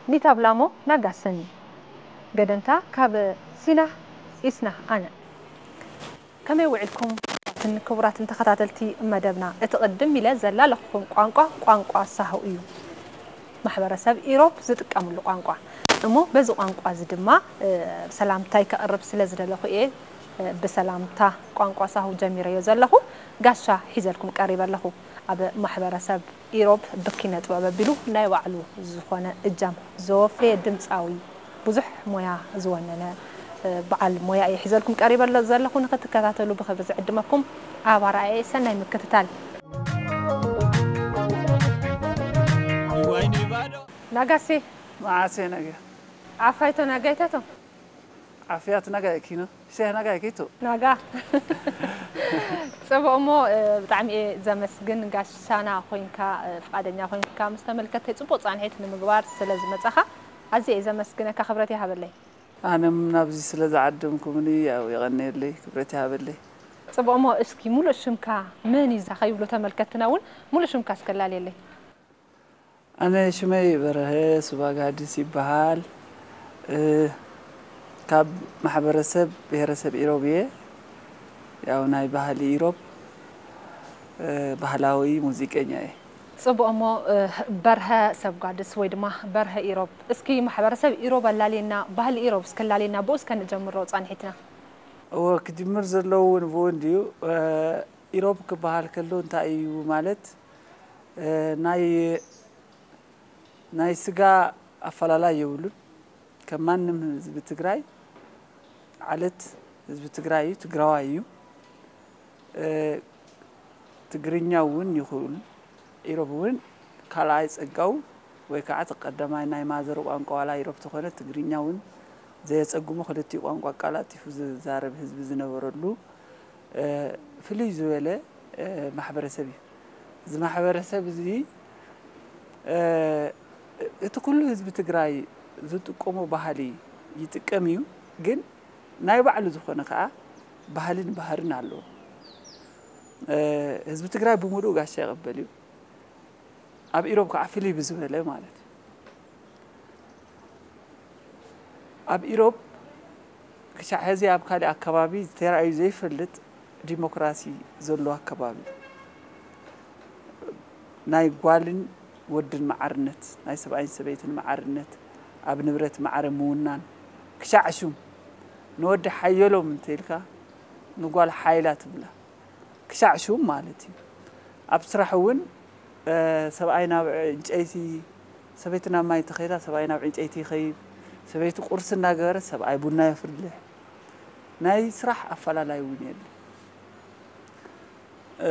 ኒታብላሞ ናጋሰኒ ገደንታ ካብ ሲና ኢስና ኣነ። ከመይ ውዒልኩም ክቡራትን ክቡራትን ተኸታተልቲ መደብና? እቲ ቅድም ኢለ ዘላለኹኹም ቋንቋ፣ ቋንቋ ሳሆ እዩ። ማሕበረሰብ ኢሮብ ዝጥቀምሉ ቋንቋ። እሞ በዚ ቋንቋ እዚ ድማ፣ እ፣ ሰላምታይ ከቕርብ ስለ ዝደለኹ እየ፣ እ፣ ብሰላምታ ቋንቋ ሳሆ ጀሚረዮ ዘለኹ። ጋሻ ሒዘልኩም ቀሪበ ኣለኹ። ኣብ ማሕበረሰብ ኢሮብ ብኪነ ጥበብ ኣቢሉ ናይ ባዕሉ ዝኾነ እጃም ዘወፈየ ድምፃዊ፣ ብዙሕ ሞያ ዝወነነ፣ እ፣ በዓል ሞያ እየ ሒዘልኩም ቀሪበ ኣሎ-፣ ዘለኹ። ንኽትከታተሉ ብኽብሪ ዝዕድመኩም ኣብ ኣርኣየ ሰናይ ምክትታል። ናጋሴ። መዓሴ ነገ። ዓፋይቶ ናጋይታቶ። ዓፍያት ናጋ የኪኖ። ሸህ ናጋ የኪቶ። ናጋ። ጽቡቕ እሞ፣ እ፣ ብጣዕሚ እየ ዘመስግን ጋሻና ኮይንካ፣ እ፣ ፍቓደኛ ኮይንካ ምስ ተመልከተይ ጽቡቕ ጻንሒት ንምግባር ስለ ዝመጻኻ ኣዝየ እየ ዘመስግነካ። ክብረት ይሃበለይ። ኣነም ናብዚ ስለ ዝዓደምኩምኒ ያው የቐንየለይ፣ ክብረት ይሃበለይ። ጽቡቕ እሞ እስኪ ሙሉእ ሽምካ መን እዩ ከይብሉ ተመልከትና እውን ሙሉእ ሽምካ እስከ ኣላልየለይ። ኣነ ሽመይ በርሀ ሱባጋድስ ይበሃል። እ፣ ካብ ማሕበረሰብ ብሄረሰብ ኢሮብ እየ። ያው ናይ ባህሊ ኢሮብ፣ እ፣ ባህላዊ ሙዚቀኛ እየ። ጽቡቕ እሞ፣ እ፣ በርሀ ሰብጋድስ ወይ ድማ በርሀ ኢሮብ፣ እስኪ ማሕበረሰብ ኢሮብ ኣላልየና፣ ባህሊ ኢሮብ እስከ ኣላልየና፣ ብኡ እስከ ንጀምሮ ጻንሒትና። እወ፣ ክጅምር ዘለዎ እውን ብኡ እንድዩ። እ፣ ኢሮብ ክበሃል ከሎ እንታይ እዩ ማለት፣ እ፣ ናይ፣ ናይ ስጋ ኣፈላላይ የብሉን። ከም ማንም ህዝቢ ትግራይ፣ ዓለት ህዝቢ ትግራይ እዩ፣ ትግራዋይ እዩ። እ፣ ትግርኛ እውን ይኽእል። ኢሮብ እውን ካልኣይ ጸጋው ወይ ከዓ እቲ ቀዳማይ ናይ ማዘር ቋንቋ ዋላ ኢሮብ ተኾነ ትግርኛ እውን ዘየጸግሞ ክልቲኡ ቋንቋ ኣቀላጢፉ ዝዛረብ ህዝቢ ዝነበረሉ፣ እ፣ ፍልይ ዝበለ፣ እ፣ ማሕበረሰብ እዩ። እዚ ማሕበረሰብ እዚ፣ እ፣ እቲ ኩሉ ህዝቢ ትግራይ ዝጥቀሞ ባህሊ ይጥቀም እዩ፣ ግን ናይ ባዕሉ ዝኾነ ከዓ ባህልን ባህርን ኣለዎ። እ፣ ህዝቢ ትግራይ ብምሉእ ጋሻ ይቕበል እዩ። ኣብ ኢሮብ ከዓ ፍልይ ብዝበለ ማለት እዩ። ኣብ ኢሮብ ክሻዕ ሕዚ ኣብ ካሊእ ኣከባቢ ተራእዩ ዘይፈልጥ ዲሞክራሲ ዘሎ ኣከባቢ፣ ናይ ጓልን ወድን ማዕርነት፣ ናይ ሰብኣይን ሰበይትን ማዕርነት፣ ኣብ ንብረት ማዕረ ምውናን፣ ክሻዕ ሹም ንወዲ ሓየሎም እንተኢልካ ንጓል ሓይላ ትብላ። ክሻዕ ሹም ማለት እዩ። ኣብ ስራሕ እውን፣ እ፣ ሰብኣይ ናብ ዕንጨይቲ፣ ሰበይቲ ናብ ማይ ተኸይዳ፣ ሰብኣይ ናብ ዕንጨይቲ ይኸይድ። ሰበይቲ ቁርሲ እናገበረት፣ ሰብኣይ ቡና የፍልሕ። ናይ ስራሕ ኣፈላላይ እውን የለን። እ፣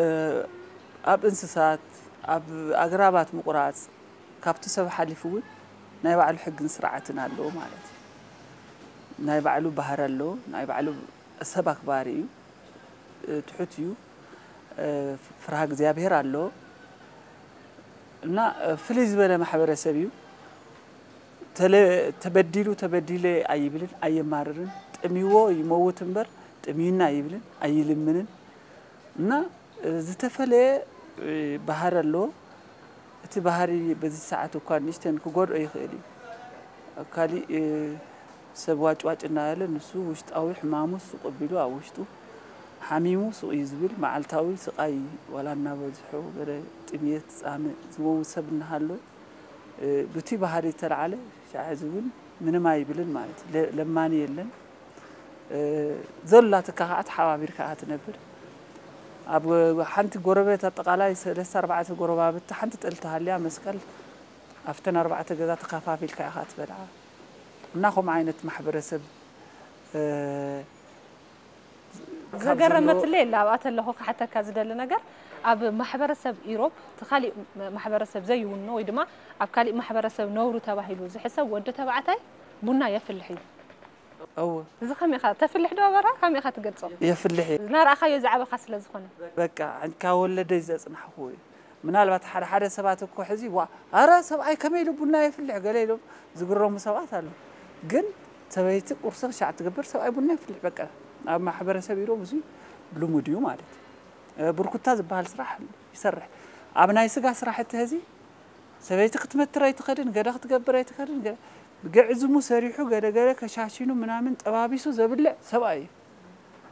ኣብ እንስሳት፣ ኣብ ኣግራባት ምቑራፅ፣ ካብቲ ሰብ ሓሊፉ እውን ናይ ባዕሉ ሕግን ስርዓትን ኣለዎ ማለት እዩ። ናይ ባዕሉ ባህሪ ኣለዎ፣ ናይ ባዕሉ ሰብ ኣክባሪ እዩ፣ እ፣ ትሑት እዩ፣ እ፣ ፍርሃ እግዚኣብሔር ኣለዎ እና፣ እ፣ ፍልይ ዝበለ ማሕበረሰብ እዩ። ተለ-፣ ተበዲሉ ተበዲለ ኣይብልን፣ ኣየማርርን። ጥምይዎ ይመውት እምበር ጥምዩና ኣይብልን፣ ኣይልምንን። እና፣ እ፣ ዝተፈለየ፣ እ፣ ባህሪ ኣለዎ። እቲ ባህሪ በዚ ሰዓት እኳ ንእሽተን ክጎድኦ ይኽእል እዩ። ኣብ ካሊእ፣ እ፣ ሰብ ዋጭዋጭ እናበለ ንሱ ውሽጣዊ ሕማሙ ሱቕ ኣቢሉ ኣብ ውሽጡ ሓሚሙ ሱቕ እዩ ዝብል። መዓልታዊ ስቓይ ዋላ እናበዝሖ ገለ ጥምየት፣ ጻምእ ዝመውት ሰብ እናሃሎ፣ እ፣ ብቲ ባህሪ ዝተለዓለ ሻዕ ሕዚ እውን ምንም ኣይብልን ማለት እዩ። ለ-፣ ለማኒ የለን። እ፣ ዘላትካ ከዓ ተሓባቢርካ እያ ትነብር። ኣብ ሓንቲ ጎረቤት ኣጠቓላይ ሰለስተ ኣርባዕተ ጎረባብቲ ሓንቲ ጠል ተሃልያ መስቀል ኣብተን ኣርባዕተ ገዛ ተኸፋፊልካ ኢኻ ትበልዓ። እና ከምኡ ዓይነት ማሕበረሰብ፣ እ፣ ካብ ዘገረመትለይ የላ ኣብኣ ተለኹ ክሓተካ ዝደሊ ነገር፣ ኣብ ማሕበረሰብ ኢሮብ እቲ ካሊእ ማሕበረሰብ ዘይውኖ ወይ ድማ ኣብ ካሊእ ማሕበረሰብ ነውሪ ተባሂሉ ዝሕሰብ ወዲ ተባዕታይ ቡና የፍልሕ እዩ። እወ። እዚ ከመይ ኢኻ ተፍልሕ ዶ በራ? ከመይ ኢኻ ትገልጾ? የፍልሕ እየ። እናረኣኻዮ ዝዓበኻ ስለ ዝኾነ። በቃ፣ ካብ ወለደይ ዘጽናሕኩዎ እዩ። ምናልባት ሓደ ሓደ ሰባት እኮ ሕዚ፣ "ዋ፣ ኣረ ሰብኣይ ከመይ ኢሉ ቡና የፍልሕ?" ገለ ኢሎም ዝግረሙ ሰባት ኣለዉ። ግን ሰበይቲ ቁርሲ ክሻዕ ትገብር፣ ሰብኣይ ቡና የፍልሕ። በቃ፣ ኣብ ማሕበረሰብ ኢሮብ እዚ ልሙድ እዩ ማለት እዩ። እ፣ ብርኩታ ዝበሃል ስራሕ ይሰርሕ። ኣብ ናይ ስጋ ስራሕቲ ሕዚ ሰበይቲ ክትመትር ኣይትኸድን፣ ገለ ክትገብር ኣይትኸድን። ገ- ግዕዝሙ ሰሪሑ ገለገለ ከሻሽኑ ምናምን ጠባቢሱ ዘብልዕ ሰብኣይ እዩ።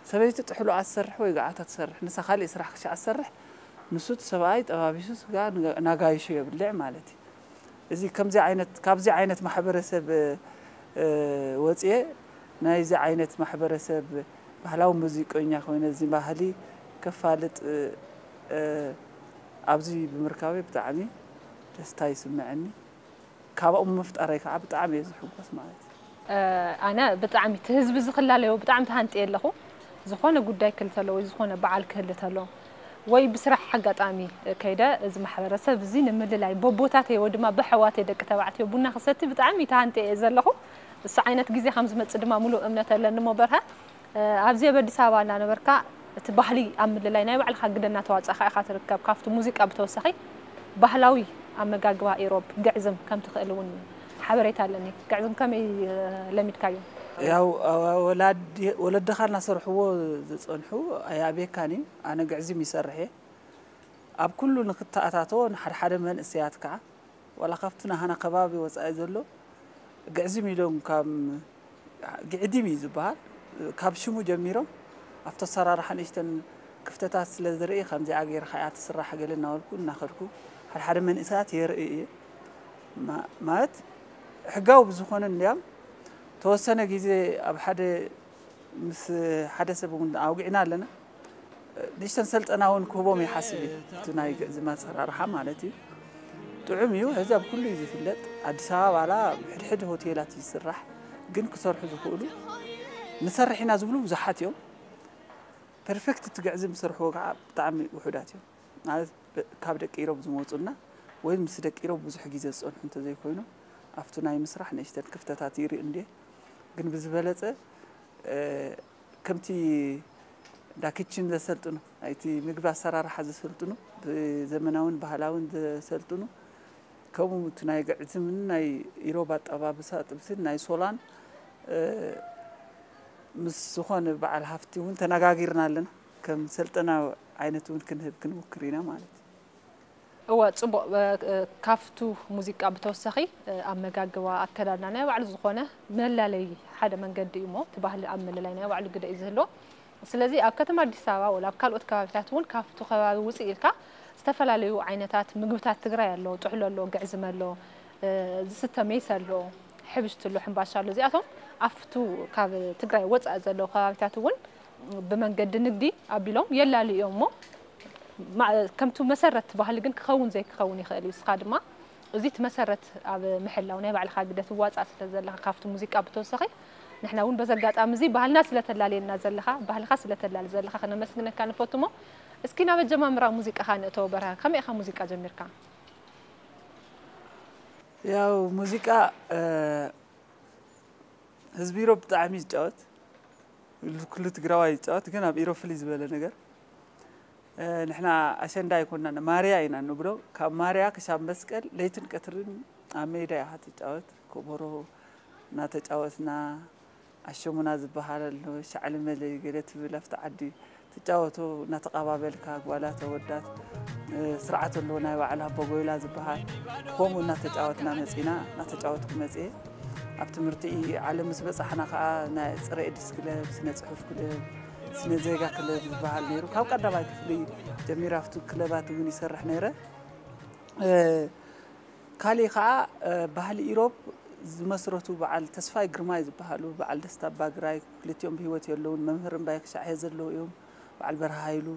ሰበይቲ ጥሕሎ ኣትሰርሕ ወይ ገዓት ኣትሰርሕ፣ ንሳ ካሊእ ስራሕ ክሻ ኣትሰርሕ፣ ንሱ እቲ ሰብኣይ ጠባቢሱ ስጋ ንገ- ናጋይሾ የብልዕ ማለት እዩ። እዚ ከምዚ ዓይነት፣ ካብዚ ዓይነት ማሕበረሰብ፣ እ፣ ወፅየ ናይዚ ዓይነት ማሕበረሰብ ባህላዊ ሙዚቀኛ ኮይነ እዚ ባህሊ ከፋልጥ፣ እ፣ ኣብዚ ብምርካበይ ብጣዕሚ ደስታ ይስምዐኒ። ካብኡ ምፍጣረይ ከዓ ብጣዕሚ እየ ዝሕጎስ ማለት እዩ። ኣነ ብጣዕሚ እቲ ህዝቢ ዝኽላለዮ ብጣዕሚ ተሃንጥየ ኣለኹ። ዝኾነ ጉዳይ ክህልተሎ ወይ ዝኾነ በዓል ክህልተሎ ወይ ብስራሕ ኣጋጣሚ ከይደ እዚ ማሕበረሰብ እዚ ንምልላይ በቦታተይ ወይ ድማ በሕዋተይ ደቂ ተባዕትዮ ቡና ክሰቲ ብጣዕሚ ተሃንጥየ እየ ዘለኹ። እሱ ዓይነት ግዜ ከም ዝመፅእ ድማ ሙሉእ እምነት ኣለኒ። እሞ በርሀ፣ ኣብዚ ኣብ ኣዲስ ኣበባ እናነበርካ እቲ ባህሊ ኣብ ምልላይ ናይ ባዕልኻ ግደ እናተዋፃእካ ኢኻ ትርከብ። ካብቲ ሙዚቃ ብተወሳኺ ባህላዊ ኣመጋግባ ኢሮብ ግዕዝም ከም ትኽእል እውን ሓበሬታ ኣለኒ። ግዕዝም ከመይ ለሚድካዮ? ያው ወላዲ ወለድኻ እናሰርሕዎ ዝፀንሑ ኣየኣብየካን እዩ። ኣነ ግዕዝም ይሰርሕ እየ። ኣብ ኩሉ ንክተኣታተዎ ንሓድሓደ መንእሰያት ከዓ ዋላ ካብቲ ናሃና ከባቢ ወፃኢ ዘሎ ግዕዝም ኢሎም ካብ ግዕዲም እዩ ዝበሃል። ካብ ሽሙ ጀሚሮም ኣብቲ ኣሰራርሓ ንእሽተን ክፍተታት ስለ ዝርኢ ከምዚኣ ገይርካ እያ ትስራሕ ገለ እናበልኩ እናኸድኩ ሓድሓደ መንእሰያት የርኢ እየ። ማለት ሕጋዊ ብዝኾነ እንዲያም ተወሰነ ግዜ ኣብ ሓደ ምስ ሓደ ሰብ እውን ኣውጊዕና ኣለና። ንእሽተን ሰልጠና እውን ክህቦም ይሓስብ እዩ። እቲ ናይ ግዕዝም ኣሰራርሓ ማለት እዩ። ጥዑም እዩ። ሕዚ ኣብ ኩሉ እዩ ዝፍለጥ። ኣዲስ ኣበባ ባላ ሕድሕድ ሆቴላት ይስራሕ፣ ግን ክሰርሑ ዝኽእሉ ንሰርሕ ኢና ዝብሉ ብዙሓት እዮም። ፐርፌክት እቲ ግዕዝም ዝሰርሕዎ ከዓ ብጣዕሚ ውሑዳት እዮም። ማለት ካብ ደቂ ኢሮብ ዝመፁና ወይ ምስ ደቂ ኢሮብ ብዙሕ ግዜ ዝፀንሑ እንተዘይኮይኑ ኣብቲ ናይ ምስራሕ ንእሽተን ክፍተታት ይርኢ እንድየ። ግን ብዝበለፀ ከምቲ እንዳ ኪችን ዘሰልጥኑ ናይቲ ምግቢ ኣሰራርሓ ዘሰልጥኑ ብዘመናውን ባህላውን ዘሰልጥኑ ከምኡ እቲ ናይ ግዕዝምን ናይ ኢሮብ ኣጠባብሳ ጥብስን ናይ ሶላን ምስ ዝኾነ በዓል ሃፍቲ እውን ተነጋጊርና ኣለና። ከም ሰልጠና ዓይነት እውን ክንህብ ክንሙክር ኢና ማለት እዩ። እወ ጽቡቕ። ካብቱ ሙዚቃ ብተወሳኺ ኣመጋግባ ኣከዳድና ናይ ባዕሉ ዝኾነ መላለይ ሓደ መንገዲ እዩ እሞ እቲ ባህሊ ኣብ ምልላይ ናይ ባዕሉ ግደ እዩ ዝህልዎ። ስለዚ ኣብ ከተማ ኣዲስ ኣበባ ወላ ኣብ ካልኦት ከባቢታት እውን ካብቱ ከባቢ ውፅእ ኢልካ ዝተፈላለዩ ዓይነታት ምግብታት ትግራይ ኣለዎ። ጥሕሎ ኣለዎ፣ ግዕዝም ኣለዎ፣ ዝስተ ሜስ ኣለዎ፣ ሕብሽቲ ኣሎ፣ ሕምባሻ ኣሎ። እዚኣቶም ኣብቱ ካብ ትግራይ ወፃእ ዘለዉ ከባቢታት እውን ብመንገዲ ንግዲ ኣቢሎም የላልዩ እዮም እሞ ከምቱ መሰረት ባህሊ ግን ክኸውን ዘይክኸውን ይኽእል እዩ። እስኻ ድማ እዚ እቲ መሰረት ኣብ ምሕላው ናይ ባዕልኻ ግደ ትዋፃእ ስለ ዘለኻ ካብቲ ሙዚቃ ብተወሳኺ ንሕና እውን በዚ ኣጋጣሚ እዚ ባህልና ስለ ተላልየልና ዘለኻ ባህልኻ ስለ ተላሊ ዘለኻ ክነመስግነካ ንፈቱ እሞ እስኪ ናብ ኣጀማምራ ሙዚቃኻ ንእተው በርሀ ከመይ ኢኻ ሙዚቃ ጀሚርካ? ያው ሙዚቃ ህዝቢ ኢሮብ ብጣዕሚ ይጫወት። ኩሉ ትግራዋይ ይጫወት፣ ግን ኣብ ኢሮብ ፍልይ ዝበለ ነገር ንሕና ኣሸንዳ ኣይኮናን ማርያ ኢና ንብሎ። ካብ ማርያ ክሻብ መስቀል ለይትን ቀትርን ኣብ ሜዳ ኢኻ ትጫወት። ኮቦሮ እናተጫወትና ኣሸሙና ዝበሃል ኣሎ፣ ሻዕሊ መለይ ገለ ትብል ኣብቲ ዓዲ ትጫወቶ እናተቐባበልካ ጓላት ኣወዳት ስርዓት ኣለዎ ናይ ባዕላ ቦጎይላ ዝበሃል ከምኡ እናተጫወትና መፂና እናተጫወትኩ መፅየ ኣብ ትምህርቲ ዓለም ምስ በፃሕና ከዓ ናይ ፀረ ኤድስ ክለብ ስነ ፅሑፍ ክለብ ስነ ዜጋ ክለብ ዝበሃል ነይሩ ካብ ቀዳማይ ክፍሊ ጀሚረ ኣብቲ ክለባት እውን ይሰርሕ ነይረ ካሊእ ከዓ ባህሊ ኢሮብ ዝመስረቱ በዓል ተስፋይ ግርማይ ዝበሃሉ በዓል ደስታ ኣባግራይ ክልቲኦም ብህይወት የለውን መምህር እምባይ ክሻዕ ሄ ዘለዉ እዮም በዓል በርሃ ሃይሉ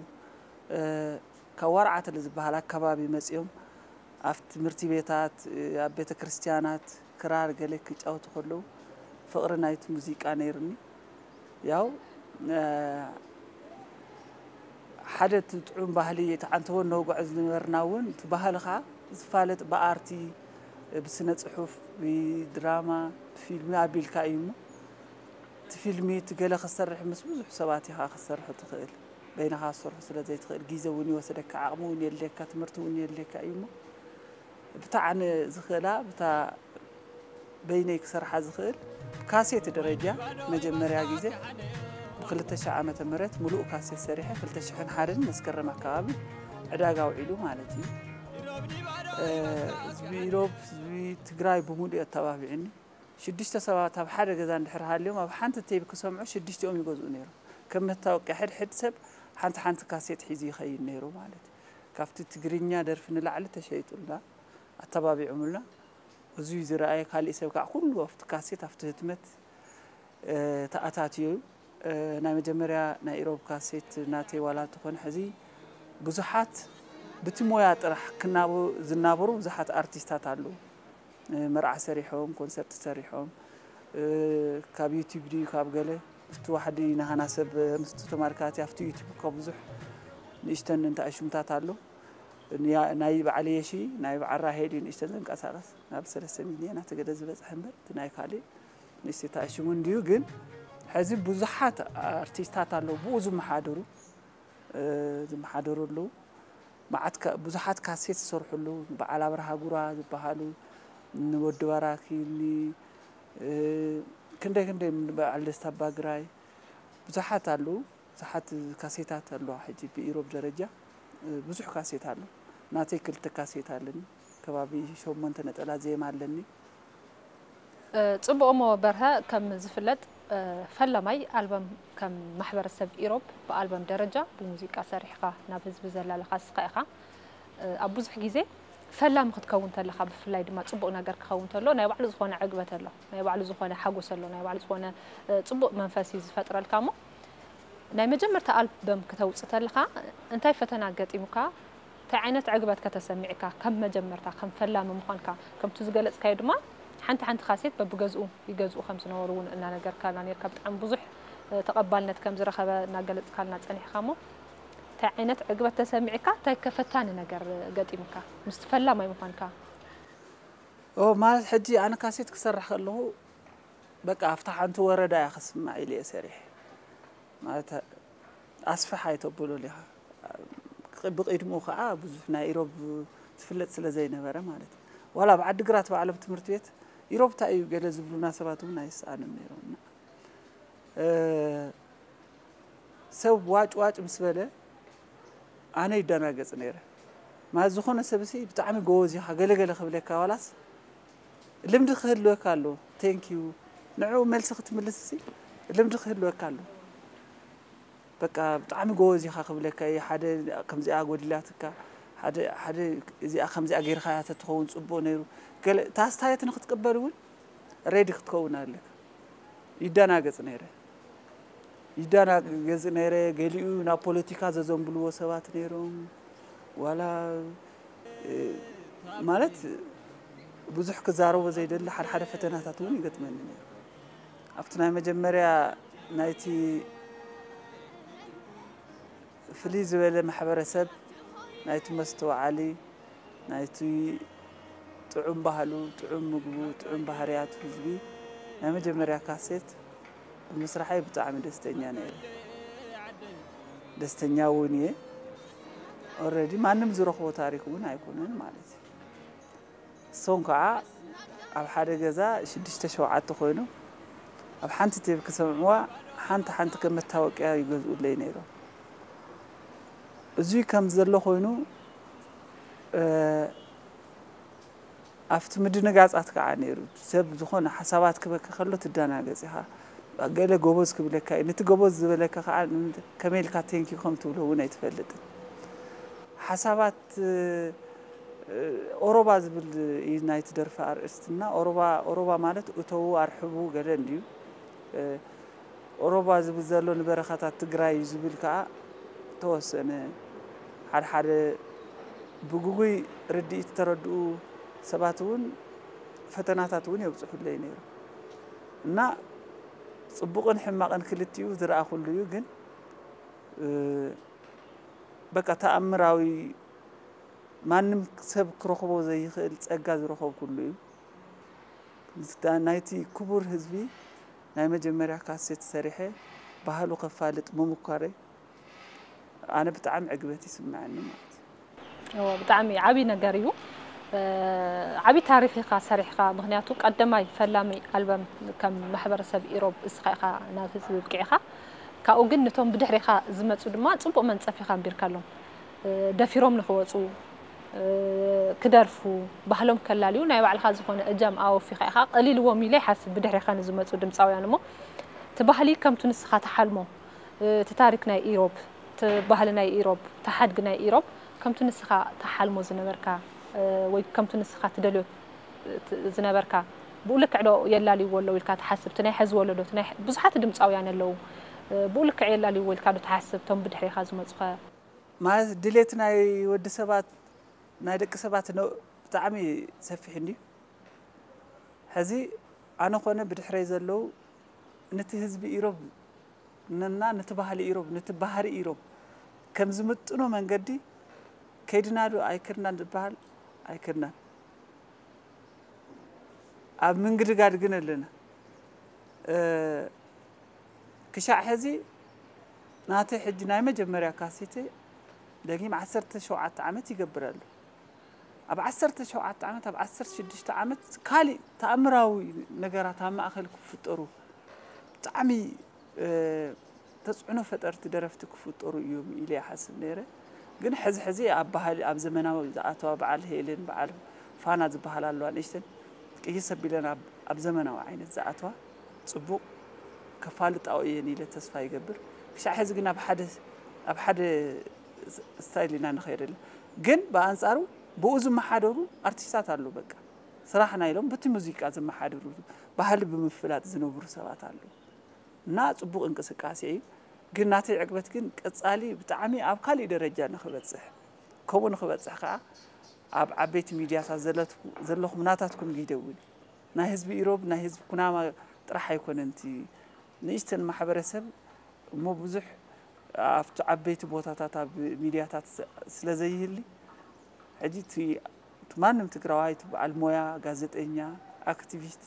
ካብ ዋርዓት ዝበሃል ኣካባቢ መፂኦም ኣብ ትምህርቲ ቤታት ኣብ ቤተ ክርስቲያናት ክራር ገለ ክጫወቱ ከለዉ ፍቕሪ ናይቲ ሙዚቃ ነይርኒ ያው ሓደ እቲ ጥዑም ባህሊ ተዓንተቦ ነውግዖ ዝነበርና እውን እቲ ባህልኻ ዝፋለጥ ብኣርቲ ብስነ ፅሑፍ ብድራማ ብፊልሚ ኣቢልካ እዩ እሞ እቲ ፊልሚ እቲ ገለ ክሰርሕ ምስ ብዙሕ ሰባት ኢኻ ክሰርሑ ትኽእል በይንኻ ክሰርሑ ስለ ዘይትኽእል ግዜ እውን ይወስደካ ዓቕሚ እውን የድልየካ ትምህርቲ እውን የድልየካ እዩ እሞ ብታ ኣነ ዝኽእላ ብታ በይነይ ክሰርሓ ዝኽእል ብካሴት ደረጃ መጀመርያ ግዜ ብ2000 ዓመተ ምህረት ሙሉእ ካሴት ሰሪሐ 2001 መስከረም ኣካባቢ ዕዳጋ ውዒሉ ማለት እዩ። ህዝቢ ኢሮብ፣ ህዝቢ ትግራይ ብምሉእ ኣተባቢዕኒ። ሽዱሽተ ሰባት ኣብ ሓደ ገዛ እንድሕር ሃልዮም፣ ኣብ ሓንቲ ቴብ ክሰምዑ ሽዱሽቲኦም ይገዝኡ ነይሮም። ከም መታወቅያ ሕድ ሕድ ሰብ ሓንቲ ሓንቲ ካሴት ሒዙ ይኸይድ ነይሩ ማለት እዩ። ካብቲ ትግርኛ ደርፊ ንላዕሊ ተሸይጡልና፣ ኣተባቢዖምልና። እዙይ ዝረኣየ ካሊእ ሰብ ከዓ ኩሉ ኣብቲ ካሴት፣ ኣብቲ ህትመት ተኣታትዮ እዩ። ናይ መጀመርያ ናይ ኢሮብ ካሴት ናተይ ዋላ እንተኾነ ሕዚ ብዙሓት ብቲ ሞያ ጥራሕ ክናበ ዝናበሩ ብዙሓት ኣርቲስታት ኣለዉ። መርዓ ሰሪሖም፣ ኮንሰርት ሰሪሖም፣ ካብ ዩቲብ ድዩ ካብ ገለ ምስቲ ዋሕዲ ናህና ሰብ ምስቲ ተማልካቲ ኣብቲ ዩቲብ እኮ ብዙሕ ንእሽተን እንታይ ሽሙታት ኣሎ። ናይ በዓል የሺ ናይ በዓል ራሄል እዩ ንእሽተን ዘንቀሳቐስ ናብ ሰለስተ ሚልዮን ኣተገደ ዝበፅሐ እምበር እቲ ናይ ካልእ ንእሽተይ ሽሙ እንድዩ። ግን ሕዚ ብዙሓት ኣርቲስታት ኣለዉ ብኡ ዝመሓደሩ ዝመሓደሩ ኣለዉ። መዓት ብዙሓት ካሴት ዝሰርሑ ኣለዉ። በዓል ኣብርሃ ጉራ ዝበሃሉ፣ ንወዲ ባራኪ፣ ክንደይ ክንደይ፣ በዓል ደስታ ባግራይ፣ ብዙሓት ኣለዉ። ብዙሓት ካሴታት ኣለዋ ሕጂ ብኢሮብ ደረጃ ብዙሕ ካሴት ኣሎ። ናተይ ክልተ ካሴት ኣለኒ። ከባቢ ሸሞንተ ነጠላ ዜማ ኣለኒ። ጽቡቕ እሞ በርሀ፣ ከም ዝፍለጥ ፈላማይ ኣልበም ከም ማሕበረሰብ ኢሮብ ብኣልበም ደረጃ ብሙዚቃ ሰሪሕኻ ናብ ህዝቢ ዘላለኻ እስኻ ኢኻ። ኣብ ብዙሕ ግዜ ፈላሚ ክትከውን ተለኻ፣ ብፍላይ ድማ ጽቡቕ ነገር ክኸውን ተሎ ናይ ባዕሉ ዝኾነ ዕግበት ኣሎ፣ ናይ ባዕሉ ዝኾነ ሓጎስ ኣሎ፣ ናይ ባዕሉ ዝኾነ ጽቡቕ መንፈስ እዩ ዝፈጥረልካ። እሞ ናይ መጀመርታ ኣልበም ክተውጽእ ተለኻ እንታይ ፈተና ገጢሙካ? እንታይ ዓይነት ዕግበት ከተሰሚዕካ? ከም መጀመርታ ከም ፈላሚ ምዃንካ ከምቱ ዝገለጽካዮ ድማ ሓንቲ ሓንቲ ካሴት በብገዝኡ ይገዝኡ ከም ዝነበሩ እውን እናነገርካልና ነርካ። ብጣዕሚ ብዙሕ ተቐባልነት ከም ዝረኸበ እናገለጽካልና ጸኒሕካ። እሞ እንታይ ዓይነት ዕግበት ተሰሚዕካ? እንታይ ከፈታኒ ነገር ገጢሙካ ምስቲ ፈላማይ ምዃንካ? ኦ ማለት ሕጂ ኣነ ካሴት ክሰርሕ ከለኹ በቃ ኣብታ ሓንቲ ወረዳ እያ ክስማዕ ኢለ እየ ሰሪሕ። ማለት ኣስፍሕ ኣይተብሎ ሊኻ። ብቕድሚኡ ከዓ ብዙሕ ናይ ኢሮብ ትፍለጥ ስለ ዘይነበረ ማለት እዩ። ዋላ ኣብ ዓዲግራት ባዕሎም ትምህርቲ ቤት ኢሮብ እንታይ እዩ ገለ ዝብሉና ሰባት እውን ኣይሰኣኑን ነይሮም። ሰብ ዋጭ ዋጭ ምስ በለ ኣነ ይደናገጽ ነይረ። ማለት ዝኾነ ሰብሲ ብጣዕሚ ጎበዝ ኢኻ ገለገለ ክብለካ ዋላስ ልምዲ ክህልወካ ኣለዎ። ቴንኪዩ ንዕኡ መልሲ ክትምልስሲ ልምዲ ክህልወካ ኣለዎ። በቃ ብጣዕሚ ጎበዝ ኢኻ ክብለካ እዩ። ሓደ ከምዚኣ ጎዲላትካ፣ ሓደ ሓደ እዚኣ ከምዚኣ ጌርካያ ተትኸውን ጽቡቕ ነይሩ። ገለ እታ ኣስተያየት ንክትቅበል እውን ሬዲ ክትከውን ኣለካ። ይደናገጽ ነይረ ይደናገጽ ነይረ። ገሊኡ ናብ ፖለቲካ ዘዘንብልዎ ሰባት ነይሮም። ዋላ ማለት ብዙሕ ክዛረቦ ዘይደሊ ሓደ ሓደ ፈተናታት እውን ይገጥመኒ ነይሩ። ኣብቲ ናይ መጀመርያ ናይቲ ፍልይ ዝበለ ማሕበረሰብ ናይቲ መስተውዓሊ ናይቲ ጥዑም ባህሉ፣ ጥዑም ምግቡ፣ ጥዑም ባህርያቱ ህዝቢ ናይ መጀመርያ ካሴት ብምስራሐይ ብጣዕሚ ደስተኛ ነይረ። ደስተኛ እውን እየ። ኦረዲ ማንም ዝረኽቦ ታሪክ እውን ኣይኮነን ማለት እዩ። እሶም ከዓ ኣብ ሓደ ገዛ ሽዱሽተ ሸውዓተ ኮይኖም ኣብ ሓንቲ ቴብ ክሰምዕዋ ሓንቲ ሓንቲ ከም መታወቅያ ይገዝኡለይ ነይሮም። እዙይ ከም ዘሎ ኮይኑ ኣብቲ ምድንጋጻት ከዓ ነይሩ። ሰብ ዝኾነ ሓሳባት ክበካ ከሎ ትደናገጽ ኢኻ። ገለ ጎበዝ ክብለካ እዩ። ነቲ ጎበዝ ዝበለካ ከዓ ከመይ ኢልካ ቴንኪዩ ከም ትብሎ እውን ኣይትፈልጥን። ሓሳባት ኦሮባ ዝብል እዩ ናይቲ ደርፊ ኣርእስትና። ኦሮባ ኦሮባ ማለት እተዉ ኣርሕቡ ገለ እንድዩ። ኦሮባ ዝብል ዘሎ ንበረኻታት ትግራይ እዩ ዝብል ከዓ ተወሰነ ሓደ ሓደ ብግጉይ ርድኢት ዝተረድኡ ሰባት እውን ፈተናታት እውን የብፅሑለይ ነይሩ እና ፅቡቕን ሕማቕን ክልቲኡ ዝረኣኹሉ እዩ። ግን በቃ ተኣምራዊ ማንም ሰብ ክረኽቦ ዘይኽእል ፀጋ ዝረኸብኩሉ እዩ። ናይቲ ክቡር ህዝቢ ናይ መጀመርያ ካሴት ሰሪሐ ባህሉ ከፋልጥ ምምኳረይ ኣነ ብጣዕሚ ዕግበት ይስምዐኒ ማለት እዩ። እወ ብጣዕሚ ዓብዪ ነገር እዩ። ዓብዪ ታሪኽ ኢኻ ሰሪሕኻ። ምኽንያቱ ቀደማይ ፈላሚ ኣልበም ከም ማሕበረሰብ ኢሮብ እስኻ ኢኻ ናብ ህዝቢ ኣብቂዕኻ። ካብኡ ግን ነቶም ብድሕሬኻ ዝመፁ ድማ ፅቡቕ መንፀፍ ኢኻ ኣንቢርካሎም። ደፊሮም ንኽወፁ ክደርፉ፣ ባህሎም ከላልዩ ናይ ባዕልኻ ዝኾነ እጃም ኣወፊኻ ኢኻ። ቀሊልዎም ኢለ ይሓስብ ብድሕሬኻ ንዝመፁ ድምፃውያን። እሞ እቲ ባህሊ ከምቱ ንስኻ ትሓልሞ፣ እቲ ታሪክ ናይ ኢሮብ፣ እቲ ባህሊ ናይ ኢሮብ፣ እቲ ሓድጊ ናይ ኢሮብ ከምቱ ንስኻ ትሓልሞ ዝነበርካ ወይ ከምቱ ንስኻ ትደልዮ ዝነበርካ ብኡ ልክዕ ዶ የላልይዎ ኣለዉ ኢልካ ትሓስብ? እቲ ናይ ሕዚ ወለዶ፣ እቲ ናይ ብዙሓት ድምፃውያን ኣለዉ፣ ብኡ ልክዕ የላልይዎ ኢልካ ዶ ትሓስብ? እቶም ብድሕሬኻ ዝመፁኸ? ማለት ድሌት ናይ ወዲ ሰባት፣ ናይ ደቂ ሰባት ብጣዕሚ ሰፊሕ እንድዩ። ሕዚ ኣነ ኮነ ብድሕረይ ዘለዉ ነቲ ህዝቢ ኢሮብ እና ነቲ ባህሊ ኢሮብ፣ ነቲ ባህሪ ኢሮብ ከም ዝምጥኖ መንገዲ ከይድና ዶ ኣይከድናን ዝበሃል ኣይከድናን። ኣብ ምንግድጋድ ግን ኣለና። ክሻዕ ሕዚ ናተይ ሕጂ ናይ መጀመርያ ካሴተይ ደጊም ዓሰርተ ሸውዓተ ዓመት ይገብር ኣሎ። ኣብ ዓሰርተ ሸውዓተ ዓመት፣ ኣብ ዓሰርተ ሽዱሽተ ዓመት ካሊእ ተኣምራዊ ነገራት ኣብ ማእኸል ክፍጠሩ ብጣዕሚ ተፅዕኖ ፈጠርቲ ደረፍቲ ክፍጠሩ እዮም ኢለ ይሓስብ ነይረ። ግን ሕዚ ሕዚ ኣብ ባህሊ ኣብ ዘመናዊ ዝኣተዋ በዓል ሄልን በዓል ፋና ዝበሃላ ኣለዋ ንእሽተን ቅይስ ኣቢለን ኣብ ዘመናዊ ዓይነት ዝኣተዋ ፅቡቕ ከፋልጣኦ እየን ኢለ ተስፋ ይገብር። ክሻዕ ሕዚ ግን ኣብ ሓደ ኣብ ሓደ ስታይል ኢና ንኸይድ ኣለ። ግን ብኣንፃሩ ብኡ ዝመሓደሩ ኣርቲስታት ኣለዉ። በቃ ስራሕና ኢሎም በቲ ሙዚቃ ዝመሓደሩ ባህሊ ብምፍላጥ ዝነብሩ ሰባት ኣለዉ። እና ፅቡቕ እንቅስቃሴ እዩ። ግን ናተይ ዕግበት ግን ቀፃሊ ብጣዕሚ ኣብ ካሊእ ደረጃ ንኽበፅሕ ከምኡ ንኽበፅሕ ከዓ ኣብ ዓበይቲ ሚድያታት ዘለኹም ናታትኩም ግደ እውን ናይ ህዝቢ ኢሮብ ናይ ህዝቢ ኩናማ ጥራሕ ኣይኮነን እቲ ንእሽተን ማሕበረሰብ እሞ ብዙሕ ኣብቲ ዓበይቲ ቦታታት ኣብ ሚድያታት ስለ ዘይህሊ ሕጂ እቲ ማንም ትግራዋይ እቲ በዓል ሞያ ጋዜጠኛ ኣክቲቪስት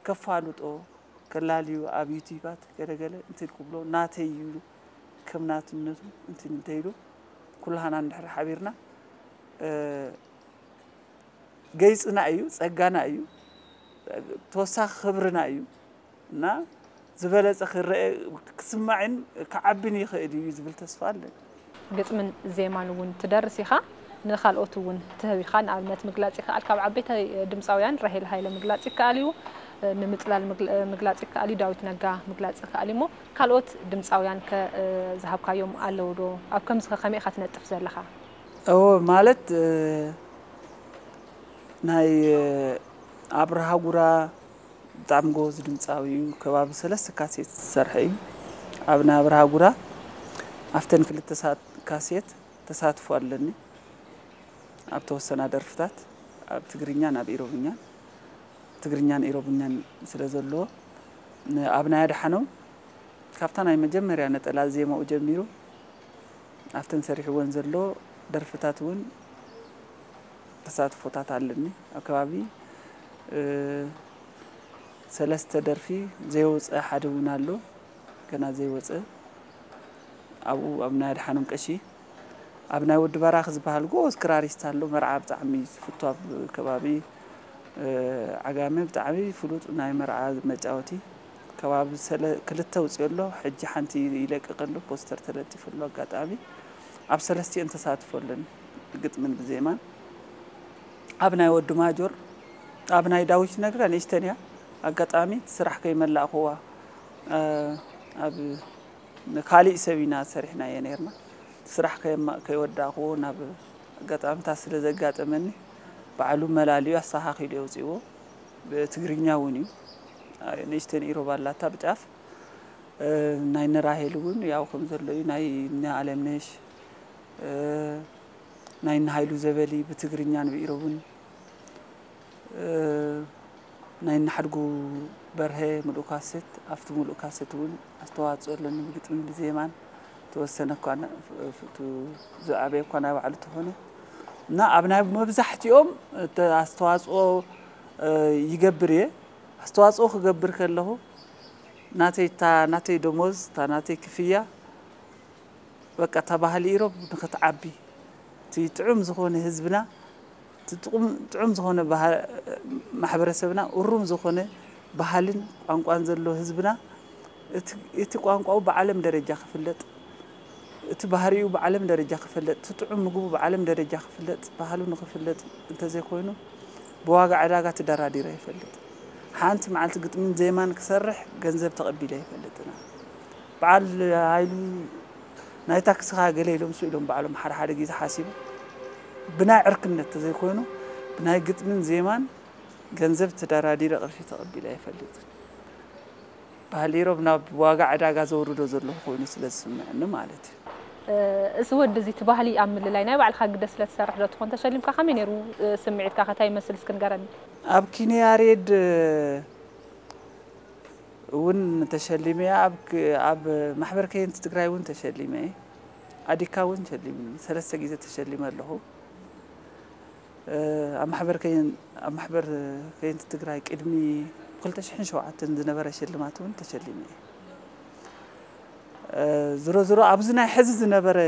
ከፋልጦ ከላልዩ ኣብ ዩቲባት ገለገለ እንትን ክብሎ ናተይ እዩ ከም ናትነቱ እንትን እንተይሉ ኩላህና እንድሕር ሓቢርና ገይፅና እዩ ፀጋና እዩ ተወሳኺ ክብርና እዩ እና ዝበለፀ ክረአ ክስማዕን ክዓብን ይኽእል እዩ ዝብል ተስፋ ኣለኒ። ግጥምን ዜማን እውን ትደርስ ኢኻ፣ ንኻልኦት እውን ትህብ ኢኻ። ንኣብነት ምግላፅ ይከኣል፣ ካብ ዓበይቲ ድምፃውያን ራሄል ሃይለ ምግላፅ ይከኣል እዩ፣ ንምፅላል ምግላፅ ይከኣል እዩ፣ ዳዊት ነጋ ምግላፅ ይከኣል እዩ። እሞ ካልኦት ድምፃውያን ከ ዝሃብካዮም ኣለዉ ዶ? ኣብ ከምዚ ከ ከመይ ኢኻ ትነጥፍ ዘለኻ? እዎ ማለት ናይ ኣብርሃ ጉራ ብጣዕሚ ጎበዝ ድምፃዊ እዩ። ከባቢ ሰለስተ ካሴት ዝሰርሐ እዩ። ኣብ ናይ ኣብርሃ ጉራ ኣብተን ክልተ ካሴት ተሳትፎ ኣለኒ። ኣብ ተወሰና ደርፍታት ኣብ ትግርኛን ኣብ ኢሮብኛን ትግርኛን ኢሮብኛን ስለ ዘለዎ ኣብ ናይ ኣድሓኖም ካብታ ናይ መጀመርያ ነጠላ ዜማኡ ጀሚሩ ኣብተን ሰሪሕወን ዘሎ ደርፍታት እውን ተሳትፎታት ኣለኒ። ኣብ ከባቢ ሰለስተ ደርፊ ዘይወፀ ሓደ እውን ኣሎ ገና ዘይወፀ ኣብኡ ኣብ ናይ ኣድሓኖም ቀሺ ኣብ ናይ ወዲ በራኺ ዝበሃል ጎበዝ ክራሪስት ኣሎ መርዓ ብጣዕሚ ዝፍቱ ኣብ ከባቢ ዓጋመ ብጣዕሚ ፍሉጥ ናይ መርዓ መጫወቲ ከባቢ ሰለ ክልተ ውፅኡ ኣሎ ሕጂ ሓንቲ ይለቅቅ ኣሎ ፖስተር ተለጢፉ ኣሎ ኣጋጣሚ ኣብ ሰለስቲኦን ተሳትፎ ኣለኒ ብግጥምን ብዜማን ኣብ ናይ ወዲ ማጆር ኣብ ናይ ዳዊት ነጋ ንእሽተን እያ ኣጋጣሚ እቲ ስራሕ ከይመላእኽዋ ኣብ ንካሊእ ሰብ ኢና ሰሪሕናዮ ነርና ስራሕ ከይወዳእኽዎ ናብ ኣጋጣምታት ስለ ዘጋጠመኒ ባዕሉ መላሊኡ ኣስተኻኺሉ የውፅእዎ ብትግርኛ እውን እዩ ንእሽተን ኢሮብ ኣላታ ብጫፍ ናይ ንራሄል እውን ያው ከም ዘሎ እዩ ናይ ንኣለምነሽ ናይ ንሃይሉ ዘበሊ ብትግርኛን ብኢሮብን ናይ ንሓድጉ በርሀ ምሉእ ካሰት ኣብቲ ምሉእ ካሰት እውን ኣስተዋፅኦ ኣለኒ ብግጥምን ብዜማን ተወሰነ እኳ ዝዓበየ እኳ ናይ ባዕሉ ተኾነ እና ኣብ ናይ መብዛሕትኦም ኣስተዋፅኦ ይገብር እየ ኣስተዋፅኦ ክገብር ከለኹ ናተይ እታ ናተይ ደሞዝ እታ ናተይ ክፍያ በቃ እታ ባህሊ ኢሮብ ንክትዓቢ እቲ ጥዑም ዝኾነ ህዝብና እቲ ጥዑም ዝኾነ ማሕበረሰብና እሩም ዝኾነ ባህልን ቋንቋን ዘሎ ህዝብና እቲ ቋንቋኡ ብዓለም ደረጃ ክፍለጥ እቲ ባህሪኡ ብዓለም ደረጃ ክፍለጥ፣ እቲ ጥዑም ምግቡ ብዓለም ደረጃ ክፍለጥ፣ ባህሉ ንክፍለጥ እንተዘይኮይኑ ብዋጋ ዕዳጋ ተደራዲሩ ኣይፈልጥ። ሓንቲ መዓልቲ ግጥምን ዜማን ክሰርሕ ገንዘብ ተቐቢለ ኣይፈልጥና። በዓል ሃይሉ ናይ ታክስኻ ገለ ኢሎም ስኢሎም ባዕሎም ሓደ ሓደ ግዜ ሓሲቡ ብናይ ዕርክነት ተዘይኮይኑ ብናይ ግጥምን ዜማን ገንዘብ ተደራዲረ ቅርሺ ተቐቢለ ኣይፈልጥን። ባህሊ ኢሮብ ናብ ዋጋ ዕዳጋ ዘውርዶ ዘለኹ ኮይኑ ስለ ዝስምዐኒ ማለት እዩ። እዚ ወዲ እዚ እቲ ባህሊ ኣብ ምልላይ ናይ ባዕልካ ግደ ስለ ትሰርሕ ዶ ትኾን ተሸሊምካ ከመይ ነይሩ ስምዒትካ ከ እንታይ ይመስል እስኪ ንገረኒ። ኣብ ኪነ ያሬድ እውን ተሸሊመ እየ። ኣብ ማሕበር ከየንቲ ትግራይ እውን ተሸሊመ እየ። ኣዲካ እውን ሸሊምኒ ሰለስተ ግዜ ተሸሊመ ኣለኹ። ኣብ ማሕበር ከየን ኣብ ማሕበር ከየንቲ ትግራይ ቅድሚ ክልተ ሽሕን ሸውዓተን ዝነበረ ሽልማት እውን ተሸሊመ እየ። ዝሮ ዝሮ ኣብዚ ናይ ሕዚ ዝነበረ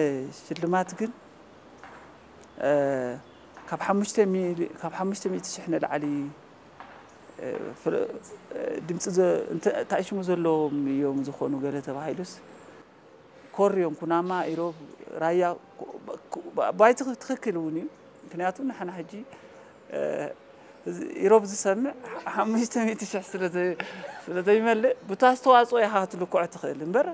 ሽልማት ግን ካብ ሓሙሽተ ሚሊ- ካብ ሓሙሽተ ሚእቲ ሽሕ ንላዕሊ ድምፂ ታይሽሙ ዘለዎም እዮም ዝኾኑ ገለ ተባሂሉስ ኮርዮም ኩናማ ኢሮብ ራያ ባይቲ ትኽክል እውን እዩ። ምክንያቱ ንሕና ሕጂ ኢሮብ ዝሰምዕ ሓሙሽተ ሚእቲ ሽሕ ስለዘይመልእ ብታ ዝተዋፅኦ ኢኻ ክትልክዖ ትኽእል እምበር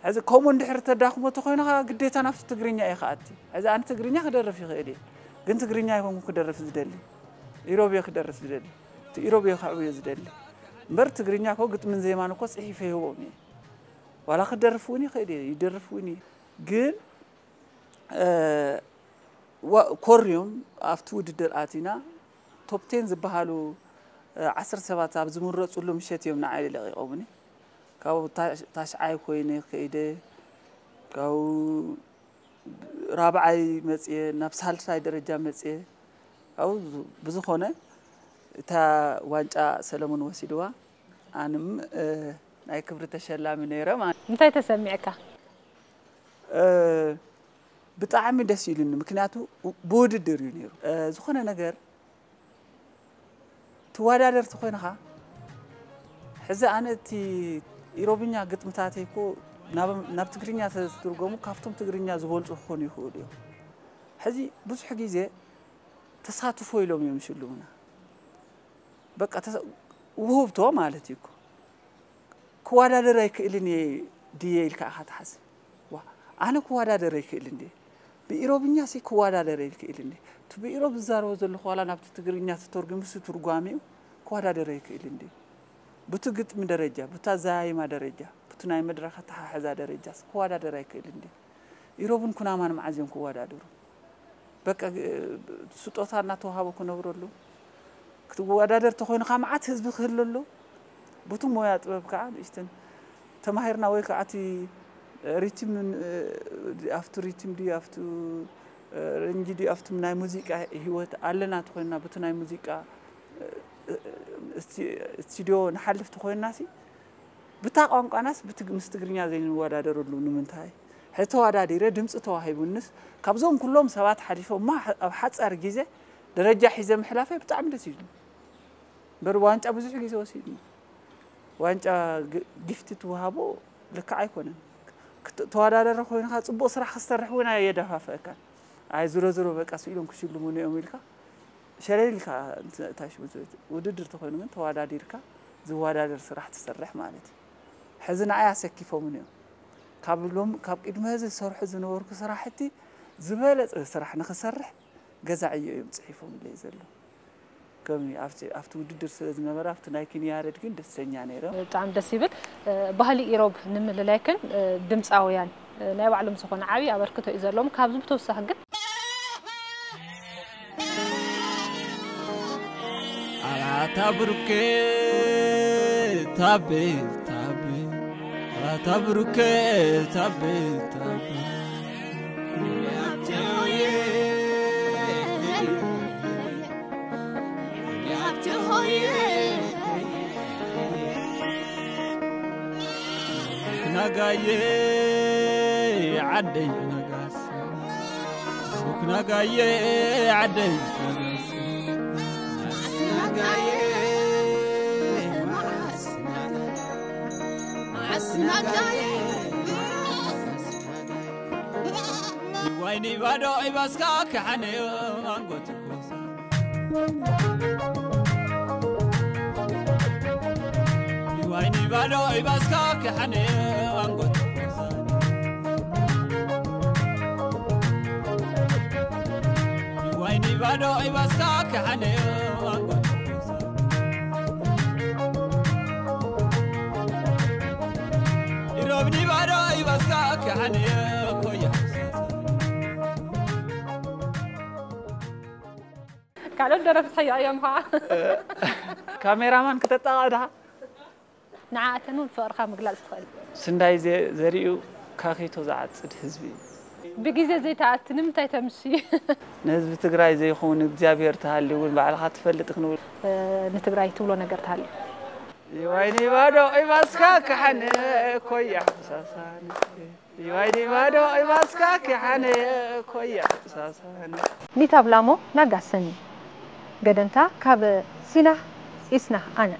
ሕዚ ከምኡ እንድሕር ተዳኽሞ ተኮይኑ ግዴታ ናብቲ ትግርኛ እዩ ክኣቲ። ሕዚ ኣነ ትግርኛ ክደርፍ ይኽእል እየ፣ ግን ትግርኛ ይኮንኩ ክደርፍ ዝደሊ፣ ኢሮብ እየ ክደርፍ ዝደሊ፣ ኢሮብ እየ ከዕብዮ ዝደሊ እምበር ትግርኛ ኮ ግጥምን ዜማን እኮ ፅሒፈ ይህቦም እየ። ዋላ ክደርፍ እውን ይኽእል እየ፣ ይደርፍ እውን እየ። ግን ኮርዮም ኣብቲ ውድድር ኣቲና ቶፕ ቴን ዝበሃሉ ዓሰርተ ሰባት ኣብ ዝምረፁሉ ምሸት እዮም ንዓይ ለቂቖምኒ። ካብ ታሽዓይ ኮይነ ከይደ፣ ካብ ራብዓይ መፅየ ናብ ሳልሳይ ደረጃ መፅየ። ካብኡ ብዝኾነ እታ ዋንጫ ሰለሙን ወሲድዋ፣ ኣንም ናይ ክብሪ ተሸላሚ ነይረ ማለት። እንታይ ተሰሚዕካ? ብጣዕሚ ደስ ኢሉኒ፣ ምክንያቱ ብውድድር እዩ ነይሩ። ዝኾነ ነገር ትወዳደር ተኾይንኻ፣ ሕዚ ኣነ እቲ ኢሮብኛ ግጥምታተይ እኮ ናብ ትግርኛ ተዝትርጎሙ ካብቶም ትግርኛ ዝበልፁ ክኾኑ ይኽእሉ እዮም። ሕዚ ብዙሕ ግዜ ተሳትፎ ኢሎም እዮም ይሽልሙና። በቃ ውህብቶ ማለት እዩ እኮ። ክወዳደር ኣይክእልን እየ ድየ ኢልካ ኢኻ ትሓስብ። ዋ ኣነ ክወዳደር ኣይክእልን ድየ? ብኢሮብኛ ሲ ክወዳደር ኣይክእልን ድየ? እቲ ብኢሮብ ዝዛረቦ ዘለኹ ዋላ ናብቲ ትግርኛ ተተርጉሙሲ ትርጓሚኡ ክወዳደር ኣይክእልን ድየ? ብቲ ግጥሚ ደረጃ፣ ብታ ኣዘያይማ ደረጃ፣ ብቲ ናይ መድረኽ ኣተሓሕዛ ደረጃስ ክወዳደር ኣይክእልን ድየ? ኢሮብን ኩናማን መዓዝ እዮም ክወዳደሩ? በቃ ስጦታ እናተዋሃቡ ክነብረሉ ክትወዳደር ተኮይኑ ካብ መዓት ህዝቢ ክህሉ ኣሎ። ቡቲ ሞያ ጥበብ ከዓ ንእሽተን ተማሂርና ወይ ከዓ እቲ ሪትም ኣብቲ ሪትም ድዩ ኣብቲ ረንጂ ድዩ ኣብቲ ናይ ሙዚቃ ህይወት ኣለና ተኮይንና ቡቲ ናይ ሙዚቃ ስቱዲዮ ንሓልፍ ተኮይንና ሲ ብታ ቋንቋናስ ምስ ትግርኛ ዘይንወዳደረሉ ንምንታይ? ሕዚ ተወዳዲረ ድምፂ ተዋሂቡንስ ካብዞም ኩሎም ሰባት ሓሊፈ እሞ ኣብ ሓፃር ግዜ ደረጃ ሒዘ ምሕላፈይ ብጣዕሚ ደስ ኢሉ። እምበር ዋንጫ ብዙሕ ግዜ ወሲድኒ። ዋንጫ ጊፍቲ ትወሃቦ ልክዕ ኣይኮነን። ተወዳደረ ኮይንካ ፅቡቅ ስራሕ ክሰርሕ እውን ኣየደፋፍአካን። ኣይ ዝሮ ዝሮ በቃ ስኢሎም ክሽልሙኒ እዮም ኢልካ ሸለል ኢልካ እንታይ ሽሙ ውድድር ተኮይኑ ግን ተዋዳዲርካ ዝወዳደር ስራሕ ትሰርሕ ማለት እዩ። ሕዚ ንዓይ ኣሰኪፎምን እዮም። ካብ ሎም ካብ ቅድሚ ሕዚ ዝሰርሑ ዝነበርኩ ስራሕቲ ዝበለፀ ስራሕ ንክሰርሕ ገዛዕዮ እዮም ፅሒፎምለይ ዘሎ። ከም ኣብቲ ውድድር ስለ ዝነበረ ኣብቲ ናይ ኪንያረድ ግን ደስተኛ ነይረ። ብጣዕሚ ደስ ይብል። ባህሊ ኢሮብ ንምልላይክን ድምፃውያን ናይ ባዕሎም ዝኾነ ዓብዪ ኣበርክቶ እዩ ዘለዎም። ካብዚ ብተወሳኺ ግን ኣላታ ብሩኬ ታቤል ታቤል ኣላታ ብሩኬ ታቤል ታቤል ናጋየ ዓደይ ነጋስ ሹክ ናጋየ ዓደይ ነጋስ ናጋየ መዓስ ናጋየ መዓስ ናጋየ ኒባዶ ኢባስካ ክሓነ ኣንጎት ዋይኒ ባዶ ኢባስካ ክሓነ ኣንጎት ዋይኒ ባዶ ኢባስካ ክሓነ ኣንጎት ኢሮብኒ ባዶ ኢባስካ ክሓነ ኮያ ካልኦት ደረፍቲ ሕያ እዮም ኸዓ። ካሜራማን ክተጣቓ ድኻ? ንዓኣተን እውን ፍቕርኻ ምግላጽ ትኽእል። ስንዳይ ዘ- ዘሪኡ ካኺቶ ዝዓጽድ ህዝቢ እዩ። ብግዜ ዘይተኣቲ ንምንታይ ተምሲ? ንህዝቢ ትግራይ ዘይኸውን እግዚኣብሔር ተሃልዩ እውን ባዕልኻ ትፈልጥ ክንብል። ንትግራይ ትብሎ ነገር ተሃልዩ። ይዋይኒ ባዶ ኢባስካ ክሓነ ኮያ ሳሳኒ ይዋይኒ ባዶ ኢባስካ ክሓነ ኮያ ሳሳኒ ኒታብላሞ ናጋሰኒ ገደንታ ካብ ሲናህ ኢስናህ ኣነ